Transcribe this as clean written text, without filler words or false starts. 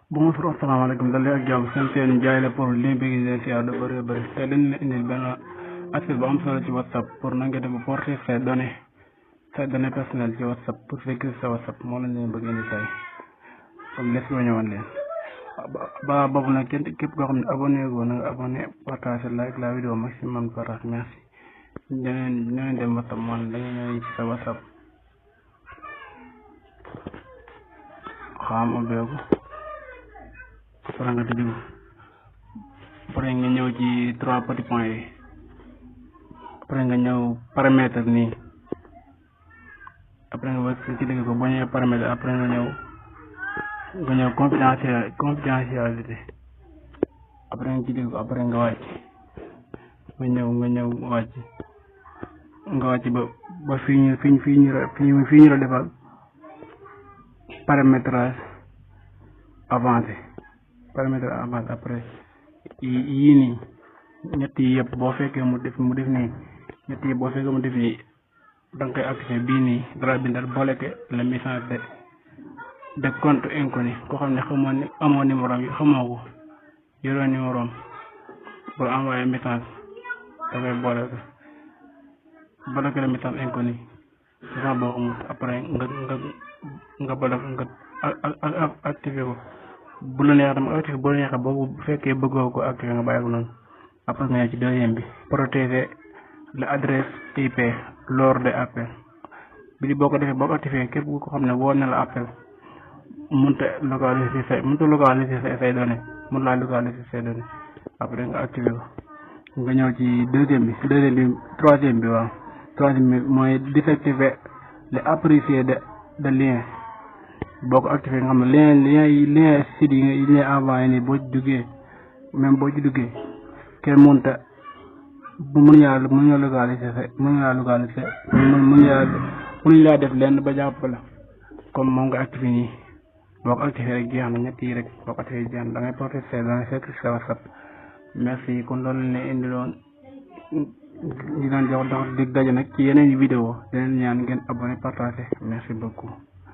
Bonjour, asalaamaaleykum dalee ak jàmm seen jaay la pour li bëgg leen si àddu bëri bëri te dañ leen indil benn aspect bu am solo ci WhatsApp pour na nga def ba porter say données personnelles ci WhatsApp pour sécuriser sa WhatsApp moo lañ leen bëgg indi tey comme les ko ñëwoon leen ba boobu nag képp koo xam ne abonné go na nga abonné partage like la vidéo maximum partage merci ñeneen dem WhatsApp moo da nga ñëw ci sa WhatsApp xam ubbeeku après nga tëjee ko après nga ñëw ci trois petits points yi après nga ñëw paramètre nii après nga ci dégg ko boo ñëwee paramètre après nga ñëw confidentialité après nga ci dégg ko après nga wàcc nga wàcc ba fii ñu la defal paramétrage avancé après yii nii ñett yi yëpp boo fekkee mu def nii ñett yi boo fekkee mu def nii da nga koy activé bii nii dara bindal boole ke le message de compte inconnu koo xam ne amoo numéro yi xamoo ko yoroo numéro am pour envoyer message da koy boole ke le message inconnu sax boo xamul après nga activé ko bu la neex dama activé bu la neexee boobu bu fekkee bëggoo ko activé nga bàyyi ko noonu après nga ñëw ci deuxième bi protéger l'adresse IP lors des appels bi boo ko defee boo ko activé képp ko xam ne woo na la appel mënut a localiser say données mën laa localiser say données après nga activé ko nga ñëw ci troisième bi mooy désactiver les appréciés de lien boo ko activé nga xam ne lien site yi ñu envoyé nii boo ci duggee kenn mënta mënuñu laa def lenn ba jàpp la comme moom nga activé nii boo ko activé rek jeex na ñett yi rek boo ko activé jeex na da ngay porter say données fekk sa WhatsApp merci kon loolu la ñu indiloon di leen jox dig daje nag ci yeneen vidéo di leen ñaan ngeen abonné partager merci beaucoup.